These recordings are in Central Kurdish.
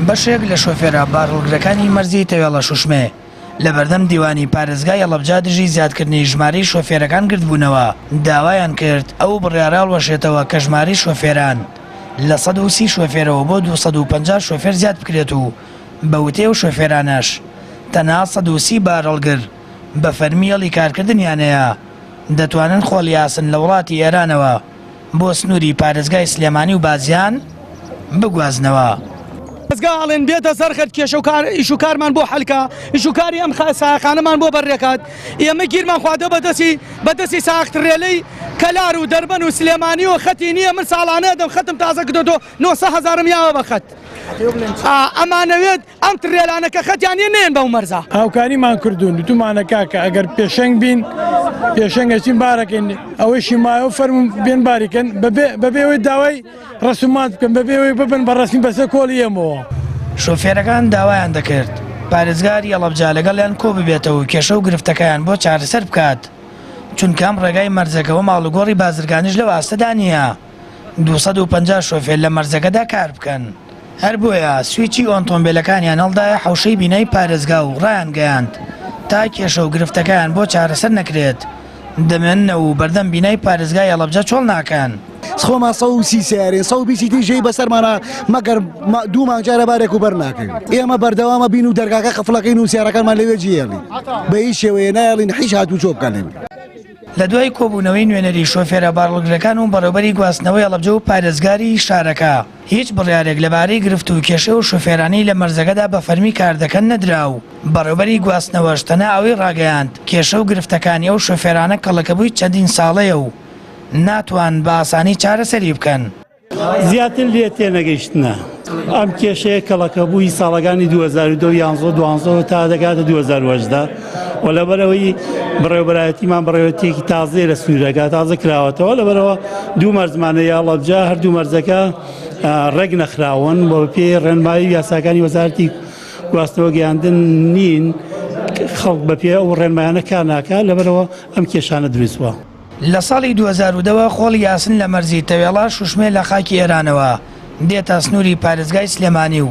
بەشێک لە شۆفێرە بارهەڵگرەکانی مەرزی تەوێڵە شوشمێ لە بەردەم دیوانی پارێزگای هەڵەبجە دژی زیادکردنی ژمارەی شۆفێرەکان گردبوونەوە، داوایان کرد ئەو بڕیارە هەڵوەشێتەوە کە ژمارەی شۆفێران لە 130 شۆفێرەوە بۆ 250 شۆفێر زیاد بکرێت و بە وتەی ئەو شۆفێرانەش تەنها 130 بارهەڵگر بە فەرمی هێڵی کارکردنیان هەیە دەتوانن خۆڵی ئاسن لە وڵاتی ئێرانەوە بۆ سنووری پارێزگای سلێمانی و بازیان بگوازنەوە. دەزگا ئەڵێن بێتە سەر خەت کێشە و کار ئیش و کارمان بۆ حەلکا ئیش و کاری ئەم سایەقانەمان بۆ بەرێکات ئێمە گیرمان خواردوە بە دەستی بە دەستی سایەق تڕێلەی کەلار و دەربەن و سلێمانی و خەتی نییە من ساڵانە دەم خەتم تازە کردۆتەوە 900 هەزارم یاوە بە خەت ئەمانەوێت ئەم تڕێلانە کە خەتیان نیە نەیەن بەو مەرزە. هاوکاریمان کردوون وتومانە کاکە ئەگەر پێشەنگ بین پێشەنگ ئەچین بارەکەین ئەوەیشی مایەوە فەرموون بێن باریکەن بەبێ بەبێ ئەوەی داوای ڕسومات بکەن بەبێ ئەوەی ببن بە ڕەسمی بەسەر کۆڵی ئێمەوە. شۆفێرەکان داوایان دەکرد پارێزگاری هەڵەبجە لەگەڵیان کۆببێتەوە و کێشە و گرفتەکەیان بۆ چارەسەر بکات، چونکە ئەم ڕێگای مەرزەکە و ماڵوگۆڕی بازرگانیش لەو ئاستەدا نییە. 250 شۆفێر لە مەرزەکەدا کار بکەن، هەر بۆیە سویچی ئۆتۆمبێلەکانیان هەڵدایە حەوشەی بینای پارێزگا و ڕایانگەیاند تا کێشە و گرفتەکەیان بۆ چارەسەر نەکرێت دەمێننەوە و بەردەم بینای پارێزگای هەڵەبجە چۆڵ ناکەن. خۆمان 130 سەیارەین 120 تریش ی بەسەرمانا مەگەر دوو مانگ جارە بارێک و بەر ناکەوین ئێمە بەردەوامە بین و دەرگاکە قفڵەکەین و سیارەکانمان لەوێ جێهێڵین بە هیچ شێوەیە نایەڵین هیچ هاتوچۆ بکەن لەوێ. لە دوای کۆبوونەوەی نوێنەری شۆفێرە بارهەڵگرەکان و بەڕێوبەری گواستنەوەی هەڵەبجە و پارێزگاری شارەکە، هیچ بڕیارێک لەبارەی گرفت و کێشەی ئەو شۆفێرانەی لە مەرزەکەدا بە فەرمی کاردەکەن نەدرا و بەڕێوبەری گواستنەوەش تەنها ئەوەی ڕاگەیاند کێشە و گرفتەکانی ئەو شۆفێرانە کەڵەکەبووی چەندین ساڵەیە و ناتوان بە ئاسانی چارەسەری بکەن. زیاتر لێ تێنەگەیشتنە. ئەم کێشەیە کەڵەکەبووی ساڵەکانی 2002 11 12 تا دەگاتە 2018 و لەبەرەوەی بەڕێوەبەرایەتیمان بەڕێوەتێکی تازەیە لە سنوورەکە تازە کراوەتەوە لەبەرەوە دوو مەرزمانە یاڵەبجە هەردوو مەرزەکە ڕێک نەخراون بۆ پێی ڕێنمایی یاساکانی وەزارەتی گواستنەوە گەیاندن نین خەڵک بەپێ ئەو ڕێنمایانە کار ناکات لەبەرەوە ئەم کێشانە دروست بووە. لە ساڵی 2010 وە خۆڵی ئاسن لە مەرزی تەوێڵە شوشمێ لە خاکی ئێرانەوە دێتە سنووری پارێزگای سلێمانی و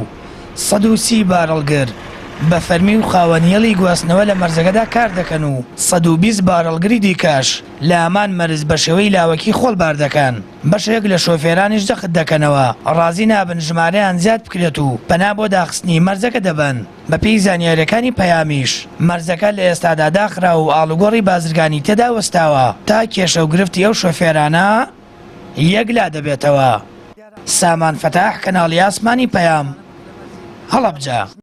130 بارهەڵگر بە فەرمی و خاوەن هێڵی گواستنەوە لە مەرزەکەدا کار دەکەن و 120 بارهەڵگری دیکەش لە هەمان مەرز بە شێوەی لاوەکی خۆڵ بار دەکەن. بەشێک لە شۆفێرانیش جەخت دەکەنەوە ڕازی نابن ژمارەیان زیاد بکرێت و پەنا بۆ داخستنی مەرزەکە دەبەن. بەپێی زانیارییەکانی پەیامیش، مەرزەکە لە ئێستادا داخراوە و ئاڵوگۆڕی بازرگانی تێدا وەستاوە تا کێشە و گرفتی ئەو شۆفێرانە یەکلا دەبێتەوە. سامان فەتاح، کەناڵی ئاسمانی پەیام، هەڵەبجە.